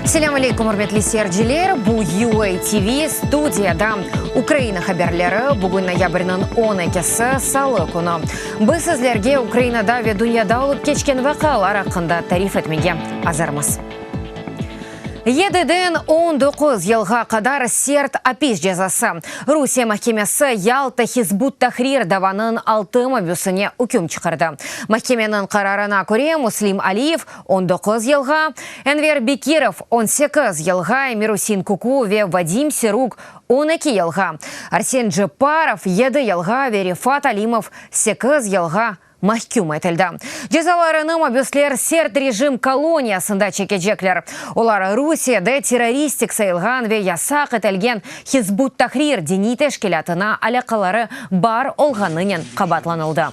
Selâm aleykum, ürmetli seyirciler! Bu UA TV, studiyada Ukraina haberleri. Bugün noyabrniñ on ekisi, salı künü. Biz sizlerge Ukrainada ve dünyada olıp keçken vaqialar aqqında tarif etmege azırmız. Yediden 19 yılğa qadar sert apis cezası. Rusiye mahkemesi Yalta Hizb ut-Tahrir davanıñ altı mabüsine üküm çıqardı. Mahkemeniñ qararına köre, Muslim Aliyev 19 yılğa, Enver Bekirov 18 yılğa, Emir-Usein Kuku ve Vadim Siruk 12 yılğa, Arsen Cepparov yedi yılğa ve Refat Alimov sekiz yılğa mahküm etildi. Cezalarını mabüsler sert rejim koloniyasında çekecekler. Olar Rusiyede terroristik sayılğan ve yasaq etilgen Hizb ut-Tahrir diniy teşkilâtına alâqaları bar olğanınen qabaatlanıldı.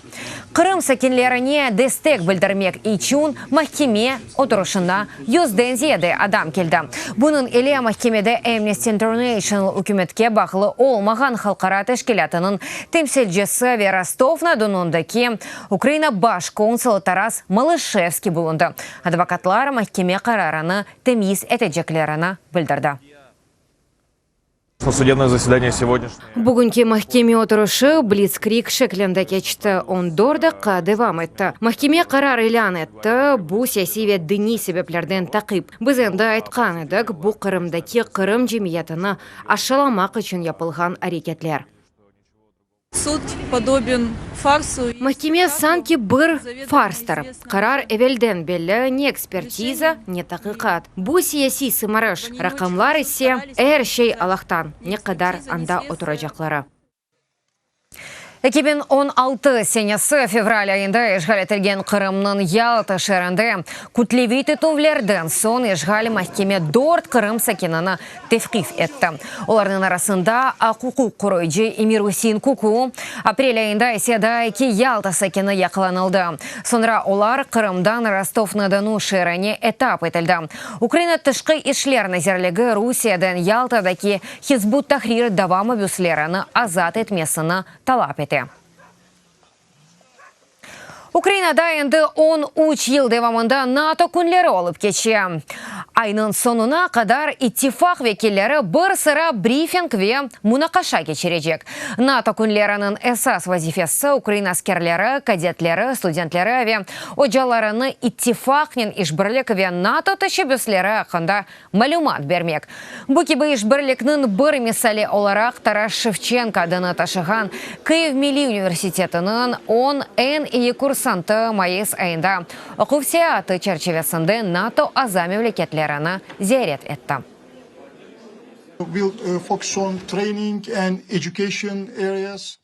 Qırım sakinlerine destek bildirmek içün mahkeme oturışına yüzden ziyade adam keldi. Bunıñ ile mahkemede Amnesty International ükümetke bağlı olmağan halqara teşkilâtınıñ temsilcisi ve Rostov-na-Donundaki Ukraina baş konsulı Taras Malışevskiy bulundı. Advokatlar mahkeme qararını temyiz eteceklerini bildirdi. Bugünki mahkeme oturışı blitskrig şeklinde keçti, 14 daqqa devam etti. Mahkeme qarar ilân etti, bu siyasiy ve diniy sebeplerden taqip. Biz endi aytqan edik, bu Qırımdaki Qırım cemiyetini aşalamaq içün yapılğan areketler. Sud podoben farsu. Mahkeme sanki bir farstır. Qarar evelden belli, ne ekspertiza, ne taqiqat. Bu siyasiy sımarış, raqamlar ise, er şey Allahtan, ne qadar anda oturacaqları. 2016 senesi fevral ayında işğal etilgen Qırımnıñ Yalta şeerinde kütleviy tintüvlerden soñ işğal mahkeme dört Qırım sakinini tevqif etti. Olarnıñ arasında aq-uquq qoruyıcı Emir-Usein Kuku, aprel ayında ise daa eki Yalta sakini yaqalanıldı. Soñra olar Qırımdan Rostov-na-Donu şeerine etap etildi. Ukraina Tışqı işler nazirligi Rusiyeden Yaltadaki Hizb ut-Tahrir dava mabüslerini azat etmesini talap ete. Ukrainada endi 13 yıl devamında NATO künleri olıp keçe. Aynıñ soñuna qadar ittifaq vekilleri bir sıra brifing ve munaqaşa keçirecek. NATO künleriniñ esas vazifesi ukrain askerleri, kadetleri, studentleri ve ocalarını ittifaqnen işbirlik ve NATO teşebbüsleri aqqında malümat bermek. Bu kibi işbirlikniñ bir misali olaraq Taras Şevçenko adını taşığan Kıyiv milliy universitetiniñ on eñ eyi kursantı mayıs ayında oquv seyaatı çerçivesinde NATO aza memleketlerini ziyaret etti.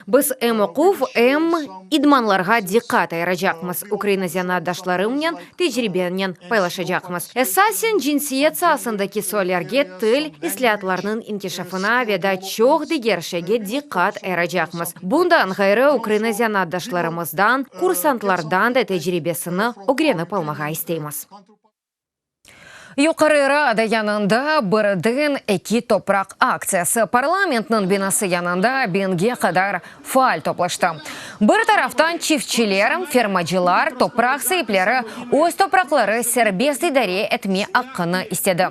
Biz em oquv, em idmanlarğa diqqat ayıracaqmız, Ukraina zenaatdaşlarımnen tecribennen paylaşacaqmız. Esasen cinsiyet saasındaki suallerge, til, islâatlarnıñ inkişafına ve daa çoq diger şeyge diqqat ayıracaqmız. Bundan ğayrı, Ukraina zenaatdaşlarımızdan, kursantlardan da tecribesini ögrenip almağa isteymiz. Yuqarı Rada yanında Birden eki topraq aktsiyası parlamentniñ binası yanında biñge qadar faal toplaştı. Bir taraftan çiftçiler, fermacılar, topraq saipleri öz topraqları serbest idare etme aqqını istedi.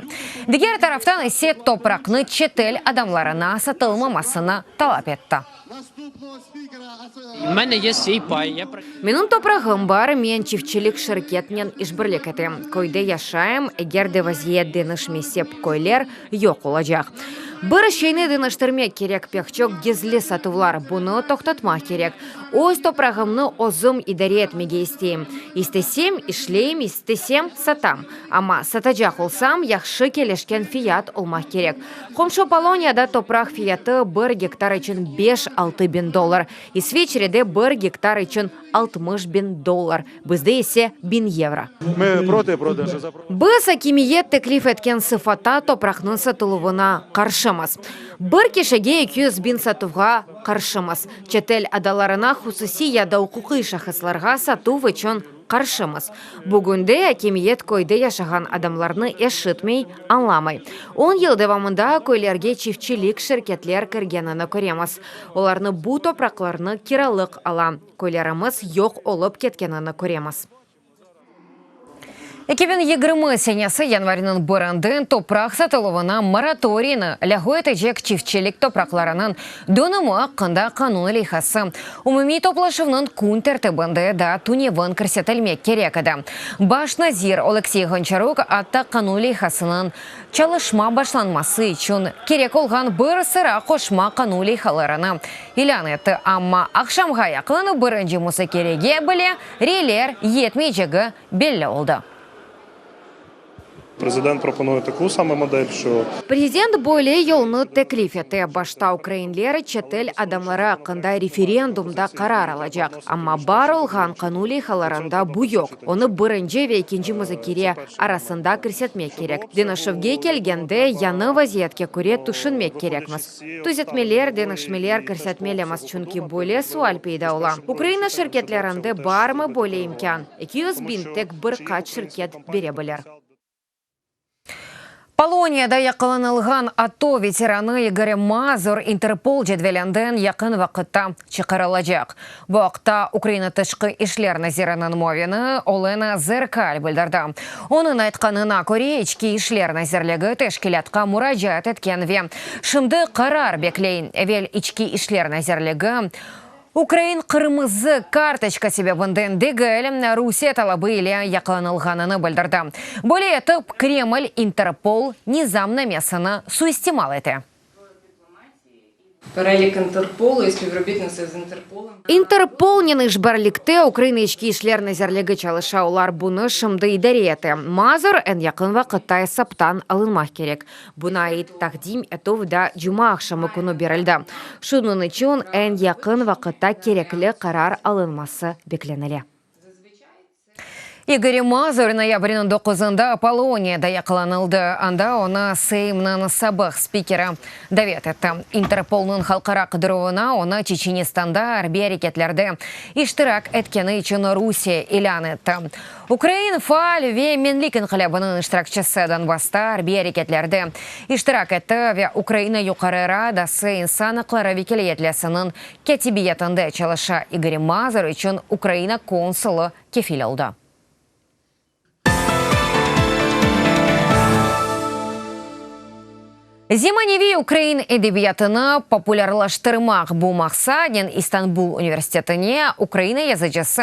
Diger taraftan ise topraqnı çetel adamlarına satılmamasını talap etti. Menim toprağım bar, men çiftçilik şirketnen işbirlik etem, köyde yaşayım, eger de vaziyet deñişmese köyler yoq olacaq. Bir şeyni deñiştirmek kerek, pek çoq gizli satuvlar, bunı toqtatmaq kerek. Öz toprağımnı özüm idare etmege isteyim. İstesem, işleyim, istesem, satam. Amma satacaq olsam, yahşı kelişken fiyat olmaq kerek. Qomşu Poloniyada topraq fiyatı bir gektar içün beş-altı biñ dollar, İsveçrede bir gektar içün 60 biñ dollar, bizde ise biñ yevro. Biz akimiyet teklif etken sıfata topraqnıñ satıluvına qarşımız. Bir kişige 200 biñ satuvğa qarşımız. Çetel adalarına hususiy ya da uquqiy şahıslarğa satuv içün Qarşımız. Bugünde akimiyet köyde yaşağan adamlarnı eşitmey, añlamay. On yıl devamında köylerge çiftçilik şirketler kirgenini köremiz. Olarnı bu topraqlarnı kiralıq ala. Köylerimiz yoq olıp ketkenini köremiz. 2020 senesi yanvariniñ birinden topraq satıluvına moratoriyni lâğu etecek çiftçilik topraqlarınıñ dönümi aqqında qanun leyhası umumiy toplaşuvnıñ kün tertibinde daa tünevin kirsetilmek kerek edi. Baş nazir Oleksiy Ğonçaruk atta qanun leyhasınıñ çalışma başlanması içün kerek olğan bir sıra qoşma qanun leyhalarını ilân etti, amma aqşamğa yaqın birinci muzakerege bile reyler yetmeycegi belli oldı. Prezident proponuye taku same model, şo. Prezident böyle yolnı teklif ete, başta ukrainler çetel adamları aqqında referendumda qarar alacaq, amma bar olğan qanun leyhalarında bu yoq, onı birinci ve ekinci muzakere arasında kirsetmek kerek. Deñişüvge kelgende, yañı vaziyetke köre tüşünmek kerekmiz. Tüzetmeler, deñişmeler kirsetmelimiz, çünki böyle sual peyda ola, Ukraina şirketlerinde barmı böyle imkân? 200 biñ tek bir qaç şirket bere bilir. Poloniyada yaqalanılğan ATO veteranı İgor Mazur İnterpol cedvelinden yaqın vaqıtta çıqarılacaq. Bu aqta Ukraina Tışqı işler naziriniñ muavini Olena Zerkal bildirdi. Onıñ aytqanına köre, İçki işler nazirligi teşkilâtqa muracaat etken ve şimdi qarar bekley. Evel İçki işler nazirligi, ukrain qırmızı kartoçka sebebinden degil, Rusiye talabı ile yaqalanılğanını bildirdi. Böyle etip, Kreml İnterpol nizamnamesini suistimal ete. Perelik İnterpolu i spivrobitıtnıtsı z İnterpolom. İnterpolnen işbirlikte Ukraina İçki işler nazirligi çalışa, olar bunı şimdi idare ete. Mazur eñ yaqın vaqıtta esaptan alınmaq kerek. Buña ait taqdim etüv da cumaaqşamı künü berildi. Şunıñ içün eñ yaqın vaqıtta kerekli qarar alınması beklenile. İgor Mazur noyabrniñ doquzında Poloniyada yaqalanıldı, anda onı Seymniñ sabıq spikeri davet etti. İnterpolnıñ halqara qıdıruvına onı Çeçenistanda arbiy areketlerde iştirak etkeni içün Rusiye ilân etti. Ukrain faal ve Menlik inqilâbınıñ iştirakçisi Donbassta arbiy areketlerde iştirak etti ve Ukraina Yuqarı Radası insan aqları vekiliyetlisiniñ kâtibiyetinde çalışa. İgor Mazur içün Ukraina konsulı kefil oldı. Zemaneviy ukrain edebiyatını populârlaştırmaq, bu maqsadnen İstanbul universitetine Ukraina yazıcısı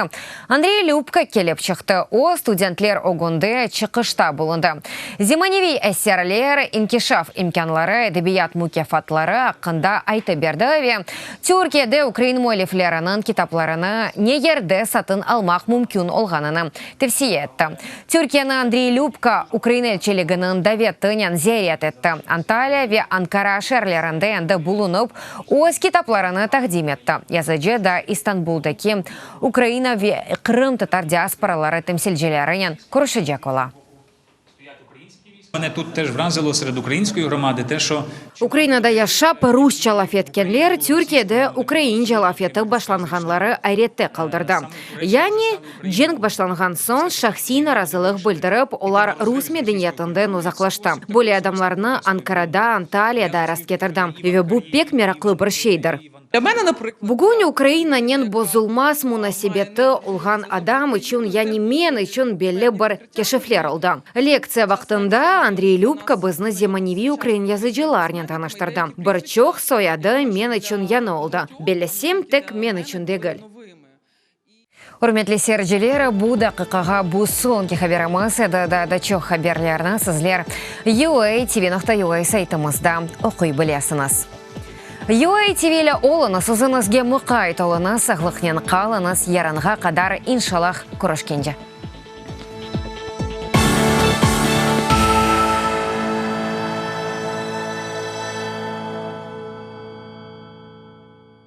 Andrey Lübko kelip çıqtı. O, studentler ögünde çıqışta bulundı. Zemaneviy eserler, inkişaf imkânları, edebiyat mukâfatları aqqında aytıp berdi ve Türkiyede ukrain müellifleriniñ kitaplarını ne yerde satın almaq mümkün olğanını tevsiye etti. Türkiyeni Andriy Lübko Ukraina elçiliginiñ davetinen ziyaret etti. Antalya ve Ankara şeerlerinde endi bulunıp, öz kitaplarını taqdim etti. Yazıcı da İstanbuldaki Ukraina ve qırımtatar diasporaları temsilcilerinen körüşecek ola. Mene tut tej vrazilo sered ukrainskoyi gromadi te, şo. Ukrainada yaşap, rusça laf etkenler Türkiyede ukraince laf etip başlanğanları ayrette qaldırdı. Yani, cenk başlanğan soñ şahsiy narazılıq bildirip, olar rus medeniyetinden uzaqlaştı. Böyle adamlarnı Ankarada, Antaliyada rastketirdim ve bu pek meraqlı bir şeydir. Bugün Ukrainanen bozulmaz munasebeti olğan adam içün, yani men içün belli bir keşifler oldı. Lektsiya vaqtında Andriy Lübko bizni zemaneviy ukrain yazıcılarnen tanıştırdı. Bir çoq soyadı men içün yañı oldı, bellesem, tek men içün degil. Ürmetli seyirciler, bu daqiqağa bu soñki haberimiz edi. Daa da çoq haberlerni sizler UATV.UA saytımızda oquy bilesiñiz. UATV ile oluñız, özüñizge muqayt oluñız, sağlıqnen qalıñız, yarınğa qadar, inşallah, körüşkence.